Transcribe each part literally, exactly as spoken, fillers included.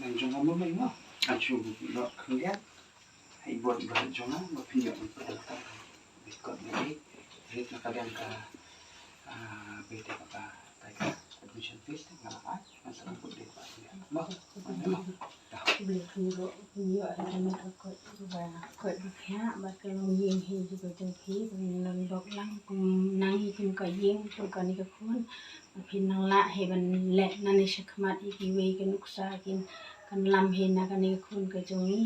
Jong nga mo mai mo. An shu lo khyndiat. Hai bot ba jong nga ba phi ïoh ban pyndonkam. Bikot na i. Rit na ka dang ka, ah, bete ka, ka, ka admission fees nga la ai. Nga sa put dei ba khyndiat. Mo. Mo. Blei pynro pynïoh ha ka met ka kot ba kot ba khiah ba ka long ïing hi ju ka jong phi ba ngi long bok lang kum nang hi kum ka ïing kum kane ka khun. Ba phin nang lah hi ban leh nangne shakhmat ïa kiwei ka nuksa kin kan lam hi na kane ka khun ka jong ngi.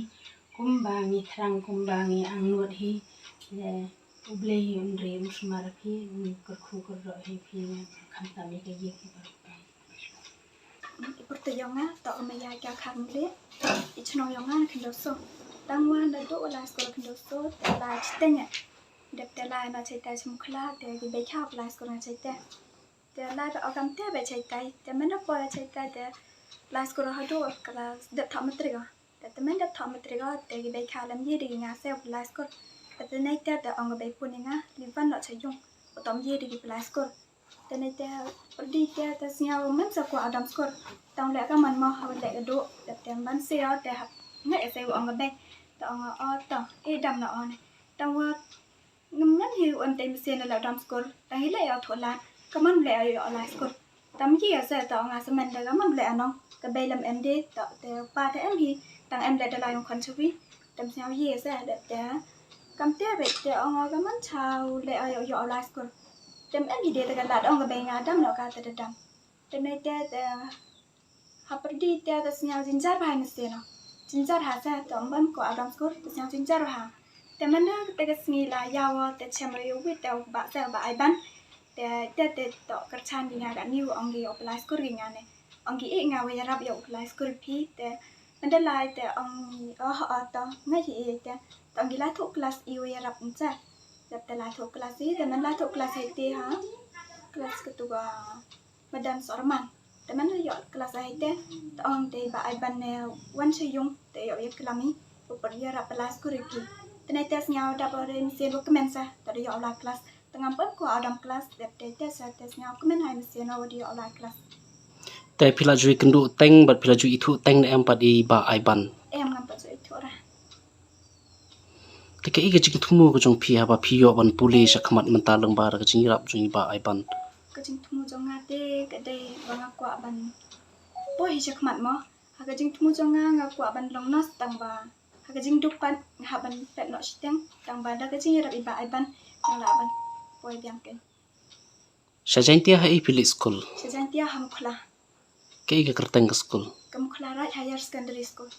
Kumba ngi thrang kumba ngi angnud hi. Ïa U Blei hi un re un sumar phi, un kyrkhu kyrdoh hi phi, ngan khamtam ïa ka ïing hi baroh. I pyrtuit jong nga toh ka Maya Kya Khar Mule. I chnong jong nga na Khyndew So. Tang wa naduh wa lai skul Khyndew So te lai chiteng eh. Dep te lai ma chaitai chim khla te ki bei kha lai skul nga chaitai. Te lai ba okam te ba chaitai te menda poi chaitai te lai skul haduh klas dep tha matric. Te te menda tha matric te ki bei kha lam ye de ki nga se lai skul. Te te nei te te ong ka bei pun nga li van no cha yung. Utom ye de ki lai skul. Te nei te pyrdi te te sngew man sa kwah dam skul. Tang leh ka man mo ha leh ka duh. Te te man se te hap nga ese ong ka bei. Te ong o to e dam na on. Tang wa ngam ngan hi wan te mesen la dam skul. Tang i leh o thola. Ka man leh o lai skul. Tam ki ya sa ta ong a sa man da ka man leh anong. Ka bei lam em de ta te pa te em hi. Tang em leh da lai ong khan chuwi. Tam sngew ye sa da te. Kam te be te ong ka man chau leh o yo lai skul. Tem em hi de ta ka la ong ka bei nga dam no ka te da dam. Te nei te te ha pyrdi te te sngew jinjar bha mesen no. Jinjar ha sa te ong ban ko adam skul te sngew jinjar bha. Te man da te ka sngi la yaw te chem re wi te ba sa ba ai ban. Te te te to kyrchan di nga ka ni ong ki yo lai skul ki nga ne. Ong ki i nga wi yarap yo lai skul phi te man da lai te ong o o to nga hi i te to ong ki lai thu klas i wi yarap ncha. Te te lai thu klas i te man lai thu klas i te ha klas ka tu ga madan sorman. Te man yo klas ai te te ong te ba ai ban ne wan che yung te yo ye klami. Upor ye rap las kuriki te ne te sngew da bore mesen ro kmen sa te yo la klas. Te ngam pon ko adam klas dep te te sa te sngew kmen hai mesen ro di yo la klas. Te phi la ju ïakynduh teng bad phi la ju ithuh teng ne em pat i ba ai ban? Em ngam pat ju ithuh ra. Te kaei ka jingthmu ka jong phi haba phi ïoh ban pule shakhmat mynta lyngba da ka jingïarap jong i ba ai ban? Ka jingthmu jong nga te ka dei ba nga kwah ban poi hi shakhmat mo. Ha ka jingthmu jong nga nga kwah ban long nurse tang ba ha ka jingduk pat nga hap ban pet noh shiteng tang ba da ka jingïarap i ba ai ban nga lah ban poi biang kein. Sha Jaintia ha i phi leit skul? Sha Jaintia ha Mukhla. Kaei ka kyrteng ka skul? Ka Mukhla Raj Higher Secondary School.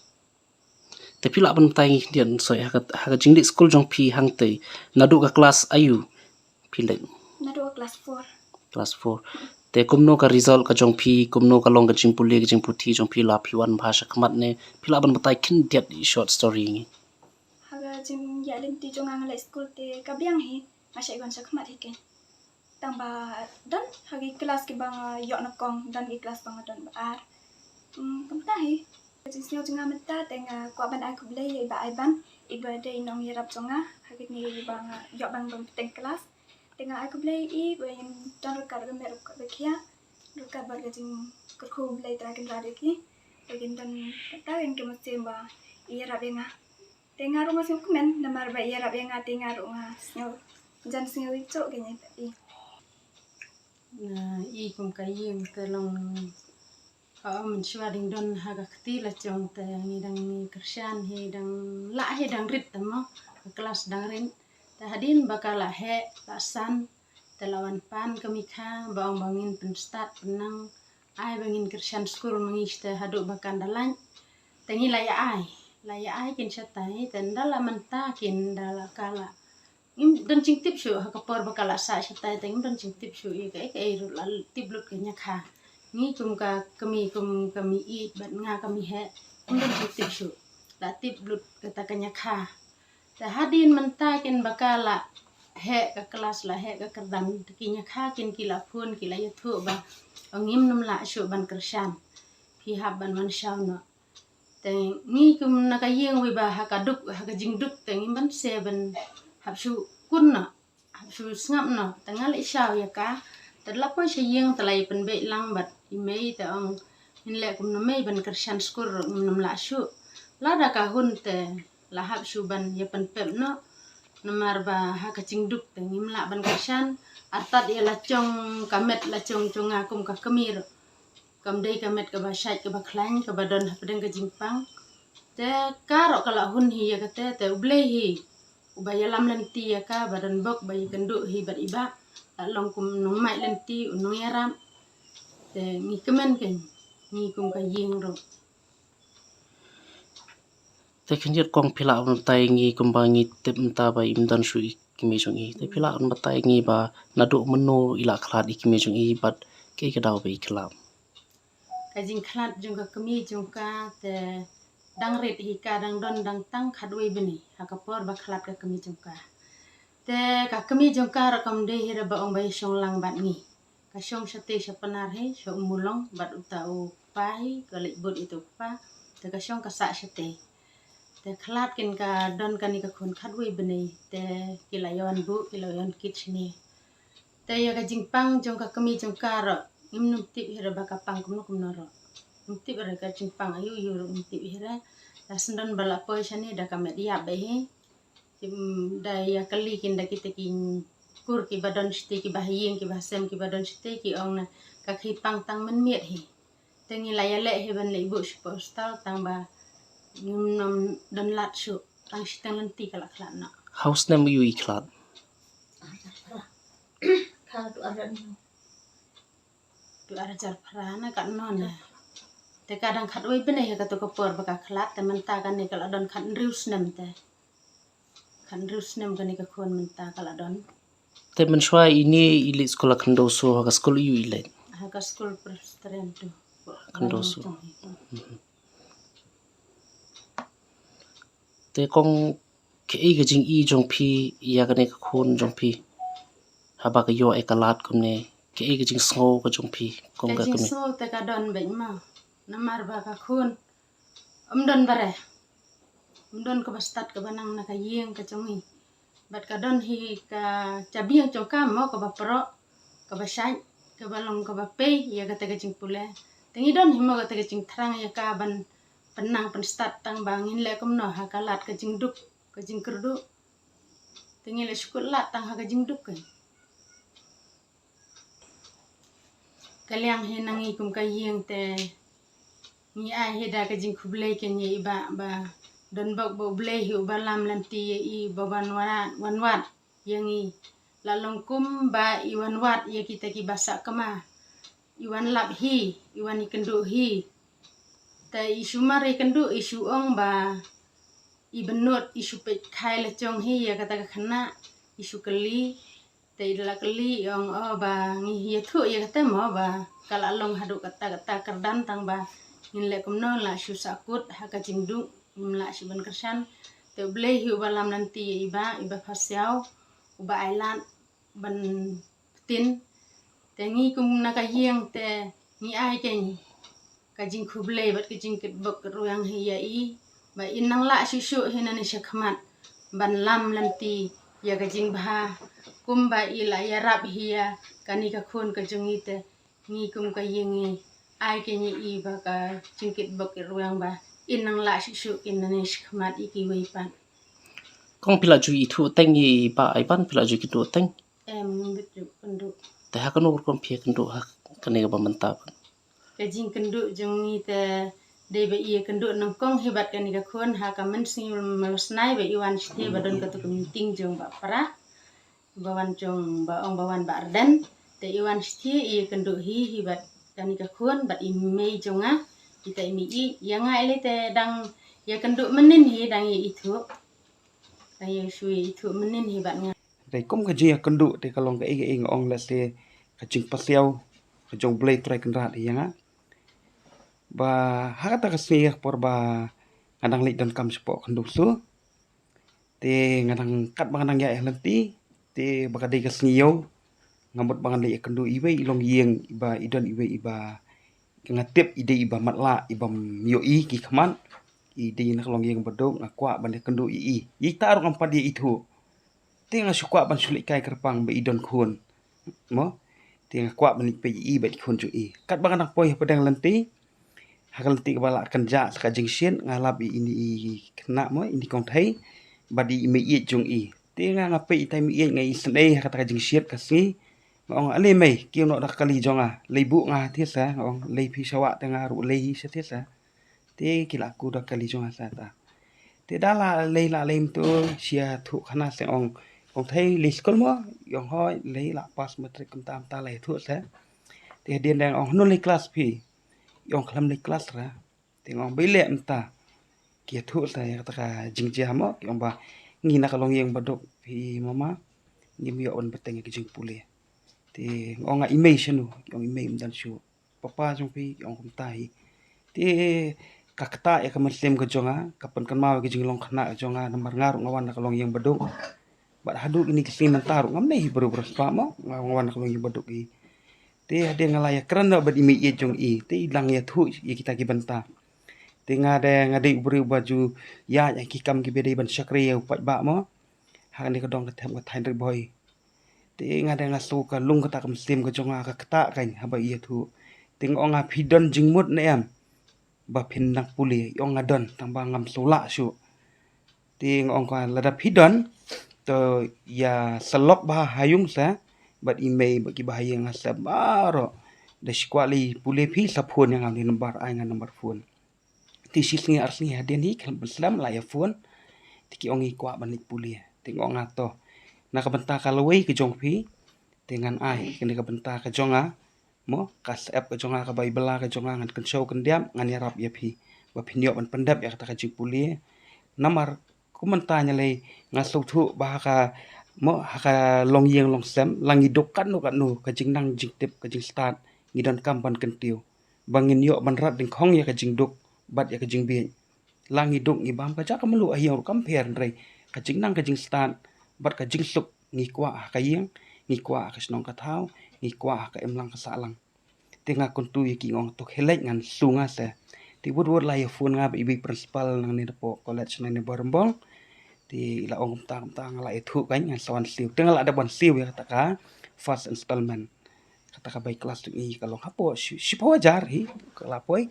Te phi lah ban batai ngi khyndiat soi ha ka, ha ka jingleit skul jong phi hangtei naduh ka klas aïu phi leit? Naduh ka klas four. Klas four. Te kumno ka result ka jong phi, kumno ka long ka jingpule ka jingputhi jong phi la phi wan bha shakhmat ne phi lah ban batai khyndiat i short story ngi? Ha ka jingïaid lynti jong nga nga leit skul te ka biang hi nga shait wan shakhmat hi kein. Tang ba don ha ki klas kiba nga ïoh na kong, don ki klas ba nga don ba ar. Hmm, kumta hi. Ka jingsngew jong nga mynta te nga kwah ban ai khublei ïa i ba ai ban, i ba dei i nongïarap jong nga ha kine kiba nga ïoh ban bym bteng klas. Te nga ai khublei ïa i ba ngin don ryngkat ka met ryngkat ka khiah, ryngkat bad ka jingkyrkhu Blei Trai Kynrad ïa ki. Ba ngin don kata ngin ki mynsiem ba i ïarap ïa nga. Te nga ruh nga sngewkmen namar ba i ïarap ïa nga te nga ruh nga sngew jan sngew ïeit ruh kane i. Na i kum ka ïing te long ha mynshuwa dang don ha ka kti la jong te ngi dang ngi kyrshan hi dang lah hi dang rit te mo ka klas dang rit te hadien ba ka la heh la san te la wan pan ka mikha ba ong ba ngin pynstad pynnang ai ba ngin kyrshan skul ma ngi te haduh ba kan da lait te ngi la ïa ai la ïa ai kin shatai te nda la mynta kin da la ka la ngim don jingtip shuh ha ka por ba ka la sah shatai te ngim don jingtip shuh ïa kaei kaei ruh la tip lut ka ñiakha. Ngi kum ka kmie kum ka mei ïeit bad nga ka mei heh ngim don jingtip shuh. La tip lut kata ka ñiakha. Te hadien mynta kin ba ka la heh ka klas la heh ka kyrdan te ki ñiakha kin ki la phone ki la ïathuh ba ngim nym lah shuh ban kyrshan. Phi hap ban wan shaw noh. Te ngi kum na ka ïing wei ba ha ka duk ha ka jingduk te ngim ban se ban hap shu kun noh hap shu sngap noh te nga leit shaw ïa ka te la poi sha ïing te la ïa pynbeit lang bad i mei te ong Ngin leh kumno mei ban kyrshan skur ruh ngim lah shuh. Lada ka hun te la hap shuh ban ïa pynpep noh. Namar ba ha ka jingduk te ngim lah ban kyrshan. Artat ïa la jong ka met la jong jong nga kum ka kmie ruh. Kam dei ka met kaba shait kaba khlaiñ kaba don hapdeng ka jingpang. Te ka ruh ka la hun hi ïa kata te U Blei hi uba ïalam lynti ïa ka ba don bok ba ïakynduh hi bad i bah. La long kum nongmai lynti u nongïarap. Te ngi kmen kein ngi kum ka ïing ruh. Te khyndiat kong phi lah ban batai ngi kumba ngi tip mynta ba im don shuh i kmie jong i. Te phi lah ban batai ngi ba naduh mynno i la khlad i kmie jong i bad kaei ka daw ba i khlad. Ka jingkhlad jong ka kmie jong ka te dang rit hi ka dang don dang tang khatwei bnai ha ka por ba khlad ka kmie jong ka. Te ka kmie jong ka ruh kam dei hi ruh ba ong ba i shong lang bad ngi. Ka shong shatei sha Pnar hi sha u Mulong bad uta u kpa hi ka leit bud ïa uta u kpa. Te ka shong ka sah shatei. Te khlad kein ka don kane ka khun khatwei bnai te ki la ïawan buh ki la ïawan kit shane. Te ïa ka jingpang jong ka kmie jong ka ruh ngim nym tip hi ruh ba ka pang kumno kumno ruh. Ngim tip hi ruh ka jingpang aïu aïu ruh ngim tip hi ruh. La sngewdon ba la poi shane da ka met ïap beit hi. Kim da ïa kylli kein da kita ki kur kiba don shatei kiba ha ïing kiba ha sem kiba don shatei ki ong na ka khie pang tang mynmiet hi. Te ngi la ïaleh hi ban leit buh sha postal tang ba ngim nym don lad shuh tang shiteng lynti ka la khlad noh. Ha u snem aïu i khlad? Ka tu aran tu arjar phra na ka non na. Te ka dang khatwei bnai ha katu ka por ba ka khlad te mynta kane ka la don khathynriew snem te. Khathynriew snem kane ka khun mynta ka la don. Te mynshuwa ine i leit skul ha Khyndoso ha ka skul aïu i leit? Ha ka skul Presbyterian tu. Khyndoso. Te kong kaei ka jingïohi jong phi ïa kane ka khun jong phi haba ka ïoh ïa ka lad kumne, kaei ka jingsngew ka jong phi kong ka kmie? Ka jingsngew te ka don beit ma, namar ba ka khun ym don ba re, ym don kaba stad kaba nang na ka ïing ka jong ngi. Bad ka don hi ka jabieng jong ka mo kaba proh, kaba shait, kaba long kaba pei ïa kata ka jingpule. Te ngi don hi mo kata ka jingthrang ïa ka ban pynnang pynstad tang ba ngin leh kumno ha ka lad ka jingduk ka jingkyrduh. Te ngi leh shu kut lad tang ha ka jingduk kan. Ka liang hi na ngi kum ka ïing te ngi ai hi da ka jingkhublei kein ïa i bah ba don bok ba U Blei hi uba lam lynti ïa i ba wan wad wan wad ïa ngi. La long kumba i wan wad ïa kita kiba sah kma, i wan lap hi, i wan ïakynduh hi. Te i shu mar ïakynduh i shu ong ba i bynnud i shu peit khai la jong hi ïa kata ka khynnah, i shu kylli. Te i da la kylli i ong, o ba ngi ïathuh ïa kata mo ba ka la long haduh katta katta kyrdan tang ba ngin leh kumno, la shu sah kut ha ka jingduk, ngim lah shu ban kyrshan. Te U Blei hi uba lam lynti ïa i bah, i bah Pharsiaw uba ai lad ban pyntin. Te ngi kum na ka ïing te ngi ai kein ka jingkhublei bad ka jingkitbok kitrwiang hi ïa i ba in nang lah shuh shuh hi nangne shakhmat ban lam lynti ïa ka jingbha kumba i la ïarap hi ïa kane ka khun ka jong ngi. Te ngi kum ka ïing ngi ai kein ïa i ba ka jingkitbok kitrwiang ba in nang lah shuh shuh hi nangne shakhmat ïa kiwei pat. Kong phi la ju ithuh teng ïa i bah Aiban, phi la ju kynduh teng? Em, ngim ju kynduh. Te ha kano rukom phi ïakynduh ha kane kaba mynta pat? Ka jingkynduh jong ngi te dei ba i ïakynduh nyngkong hi bad kane ka khun ha ka mynsngi mynsnai ba i wan shatei ba don katu ka meeting jong bah Pra. Ba wan jong ba ong ba wan bah Ardent. Te i wan shatei i ïakynduh hi hi bad kane ka khun bad i mei jong nga. Kita i mei i ïa nga i lei te dang ïakynduh mynnin hi dang ïa ithuh. Ka ïa shu ïa ithuh mynnin hi bad nga. Te kum ka jingïakynduh te ka long kaei kaei nga ong lehse ka jingpathiaw ka jong U Blei Trai Kynrad ïa nga. Ba ha kata ka sngi ka por ba nga dang leit donkam shapoh Khynduso. Te nga dang kat ba nga dang ïaid ha lynti te ba ka dei ka sngi ïew nga mut ba ngan leit ïakynduh iwei i longïing iba i don iwei iba nga tip i dei iba matlah iba ym ïohi ki khmat. I dei na ka longïing ba duk nga kwah ban ïakynduh ïa i. Ïa ita ruh ngam pat ïa ithuh. Te nga shu kwah ban shu leit kai kyrpang ba i don khun. Mo? Te nga kwah ban leit peit ïa i bad i khun jong i. Kat ba nga dang poi hapdeng lynti Ha ka lynti kaba lah kynjah sa ka jingshit, nga lap ïa ine i khynnah mo, ine i kong Thei, bad ine i meiieit jong i. Te nga, nga peit ita i meiieit, nga isynei ha kata ka jingshit ka sngi. Nga ong, "Ale mei, kiew noh da ka kali jong nga, leit buh nga ha thied sa," nga ong, "leit phi sha wah te nga ruh leit hi sha thied sa." Te ki la kuh da ka kali jong nga sa ta. Te da la leit, la leit mynta, shu ïathuh khana sa, ong, "Kong Thei, leit skul mo?" I ong, "Hooid, leit, la pass matric kumta kumta, la ïathuh sa." Te hadien dang ong, "Hano leit klas phi?" I ong, "Khlem leit klas ra." Te nga ong, "Ba leh mynta." Ki ïathuh sa ïa kata ka jingjia mo, ki ong ba, "Ngi na ka longïing baduk phi mama, ngim ïoh ban bteng ïa ka jingpule." Te nga ong, "Nga i mei shano?" Ki ong, "I mei ym don shuh." "Papa jong phi?" Ki ong, "Kumta hi." Te ka ktah ïa ka mynsiem ka jong nga, ka pynkynmaw ïa ka jinglong khynnah ka jong nga, namar nga ruh nga wan na ka longïing baduk. Bad haduh kine ki sngi mynta ruh ngam dei hi briew riewspah mo, nga wan na ka longïing baduk hi. Te hadien nga la ïakren noh bad i meiieit jong i, te i dang ïathuh ïa kita ki bynta. Te nga dei, nga dei u briew ba ju ïaid ha ki kam kiba dei ban shakri ïa u paidbah mo, ha kane ka dong ka them ka thaiñ Ri Bhoi. Te nga dang, nga sngew ka lung kata ka mynsiem ka jong nga ka ktah kein haba i ïathuh. Te nga ong, "Phi don jingmut ne em ba phin nang pule?" I ong, "Nga don, tang ba ngam sngew lah shuh." Te nga ong, "Ka lada phi don, to ïa sylok bha ha ïung sa bad i mei bad kiba ha ïing ha sem baroh. Da shu kwah leit pule phi sa phone ïa nga, ïa nambar, ai nga nambar phone." Te shi sngi ar sngi hadien hi khlem pynslem la ïa phone. Te ki ong, "Ngi kwah ban leit pule." Te nga ong, "Nga to, na ka bynta ka lawei ka jong phi, te ngan ai kane ka bynta ka jong nga mo, ka syep ka jong nga, ka bai bylla ka jong nga, ngan kynshew kyndiap, ngan ïarap ïa phi ba phin ïoh ban pyndep ïa kata ka jingpule. Namar kum mynta ngi lei, nga sngewthuh ba ha ka mo, ha ka longïing longsem, la ngi duk katno katno, ka jingnang jingtip ka jingstad ngi donkam ban kyntiew ba ngin ïoh ban rat dyngkhong ïa ka jingduk bad ïa ka jingbieit. La ngi duk ngi bam ka jaka mluh ha ïing ruh kam pher, hynrei ka jingnang ka jingstad bad ka jingsuk ngi kwah ha ka ïing, ngi kwah ha ka shnong ka thaw, ngi kwah ha ka imlang ka sahlang." Te nga kyntu ïa ki, nga ong, "To khie leit, ngan shu nga sa." Te wut wut la ïa phone nga bad i principal nangne hapoh college nangne Bhoirymbong. Te i la ong, "Kumta kumta, nga la ïathuh kein, ngan sa wan siew." Te nga la dep wan siew ïa kata ka first installment. Kata ka bai klas jong i ka long hapoh shi, shiphew hajar hi ka la poi.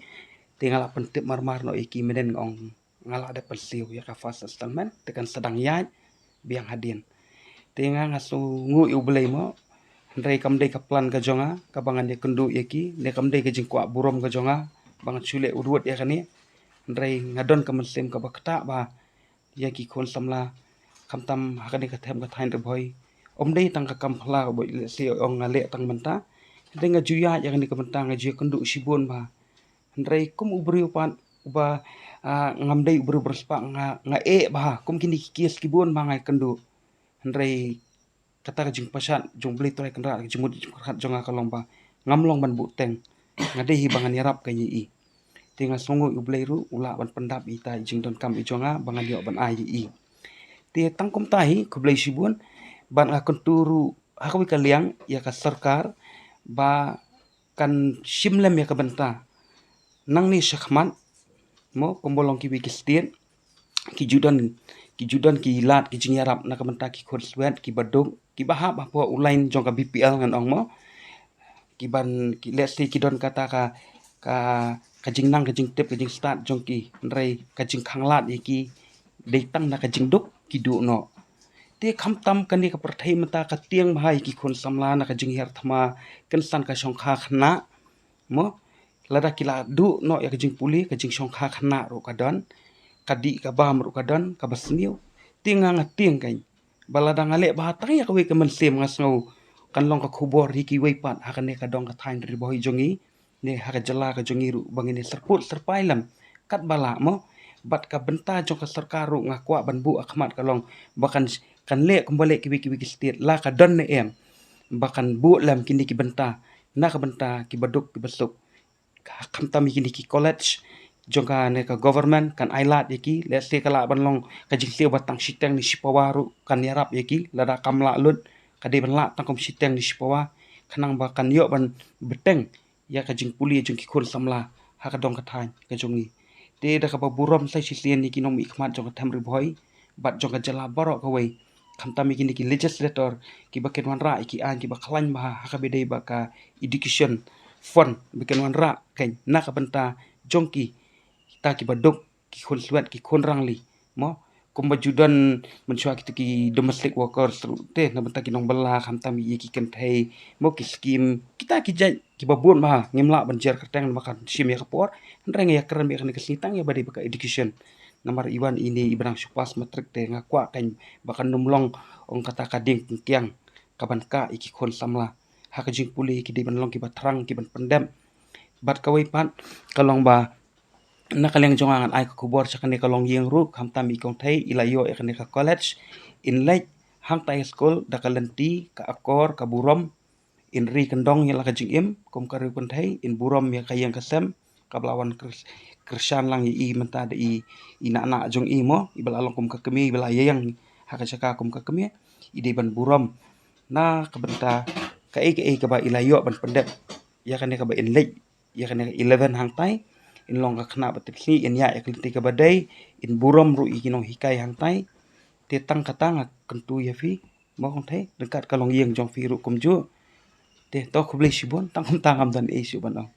Te nga la pyntip marmar noh ïa ki mynhynnin, nga ong, "Nga la dep pynsiew ïa ka first installment, te kan sa dang ïaid biang hadien." Te nga, nga sngewnguh ïa U Blei mo, hynrei kam dei ka plan ka jong nga kaba ngan ïakynduh ïa ki, ne kam dei ka jingkwah burom ka jong nga ba ngan shu leh wut wut ïa kane. Hynrei nga don ka mynsiem kaba ktah bha ïa ki khun samla, khamtam ha kane ka them ka thaiñ Ri Bhoi. Ym dei tang ka kam phylla kaba lehse ong nga leh tang mynta, hynrei nga ju ïaid ïa kane ka bynta, nga ju ïakynduh shibun bha. Hynrei kum u briew pat uba, ah, ngam dei u briew riewspah, nga, nga eh bha kum kine ki case kibun ba nga ïakynduh. Hynrei kata ka jingpashat jong U Blei Trai Kynrad, ka jingmut jingpyrkhat jong nga ka long ba ngam long ban buhteng, nga dei hi ba ngan ïarap kein ïa i. Te nga sngewnguh ïa U Blei ruh u lah ban pyndap ïa ita i jingdonkam i jong nga ba ngan ïoh ban ai ïa i. Te tang kumta hi, khublei shibun. Bad nga kyntu ruh ha kawei ka liang ïa ka sorkar ba kan shim lem ïa ka bynta nangne shakhmat mo, kumba long kiwei ki state ki ju don, ki ju don ki lad ki jingïarap na ka bynta ki khun swet kiba duk, kiba hap hapoh u lain jong ka B P L ngan ong mo. Kiban ki, lehse ki don kata ka, ka, ka jingnang ka jingtip ka jingstad jong ki, hynrei ka jingkhanglad ïa ki dei tang na ka jingduk ki duh noh. Te khamtam kane ka pyrthei mynta ka tieng bha ïa ki khun samla na ka jinghiar thma, kynsan ka shongkha khynnah mo. Lada ki la duh noh ïa ka jingpule, ka jingshongkha khynnah ruh ka don, ka dih ka bam ruh ka don, kaba sniew. Te nga, nga tieng kein ba lada nga leh bha tang ïa kawei ka mynsiem, nga sngew kan long ka khubor ïa kiwei pat ha kane ka dong ka thaiñ Ri Bhoi jong ngi, ne ha ka jylla ka jong ngi ruh, ba ngin ïa syrpud syrpai lem katba lah mo. Bad ka bynta jong ka sorkar ruh nga kwah ban buh ha khmat ka long ba kan, kan leh kumba leh kiwei kiwei ki state, la ka don ne em, ba kan buh lem kine ki bynta na ka bynta kiba duk kiba suk. Khamtam ïa kine ki college jong kane ka government kan ailad ïa ki, lehse ka lah ban long ka jingtiew ba tang shiteng ne shipawa ruh kan ïarap ïa ki, lada kam lah lut ka dei ban lah tang kum shiteng ne shipawa, khnang ba kan ïoh ban bteng ïa ka jingpule jong ki khun samla ha ka dong ka thaiñ ka jong ngi. Te da kaba burom sa shisien ïa ki nongmihkhmat jong ka them Ri Bhoi bad jong ka jylla baroh kawei, khamtam ïa kine ki legislator kiba kin wanrah ïa ki aiñ kiba khlaiñ bha ha kaba dei ba ka education fund ba kin wanrah kein na ka bynta jong ki, kita kiba duk, ki khun slwet, ki khun rangli, mo. Kumba ju don mynshuwa kita ki domestic workers ruh te, na bynta ki nongbylla, khamtam ïa ki kynthei, mo, ki skim, kita ki jait kiba bun bha, ngim lah ban jer kyrteng namar kan shim ïa ka por. Hynrei nga ïakren ïa kane ka sngi tang ïa ba dei ba ka education. Namar i wan ine iba dang shu pass matric te, nga kwah kan ba kan nym long, ong kata, ka dieng pynkiang kaban kah ïa ki khun samla. Ha ka jingpule ki dei ban long kiba thrang, kiban pyndep. Bad kawei pat ka long ba na ka liang jong nga ngan ai ka khubor sha kane ka longïing ruh, khamtam i kynthei i la ïoh ïa kane ka college, in leit hangtai ha skul da ka lynti, ka akor, ka burom, in ri kyndong ïa la ka jingim kum ka riewkynthei, in burom ïa ka ïing ka sem kaba la wan kyr-, kyrshan lang ïa i mynta da i, i nah nah jong i, mo, iba la long kum ka kmie, iba la ïeng ha ka jaka kum ka kmie. I dei ban burom na ka bynta kaei kaei kaba i la ïoh ban pyndep ïa kane kaba in leit ïa kane ka eleven hangtai, in long ka khynnah ba tipsngi, in ïaid ïa ka lynti kaba dei, in burom ruh ïa ki nonghikai hangtai. Te tang kata nga kyntu ïa phi, mo kynthei, ryngkat ka longïing jong phi ruh kumjuh. Te to, khublei shibun, tang kumta ngam don ei shuh ban ong.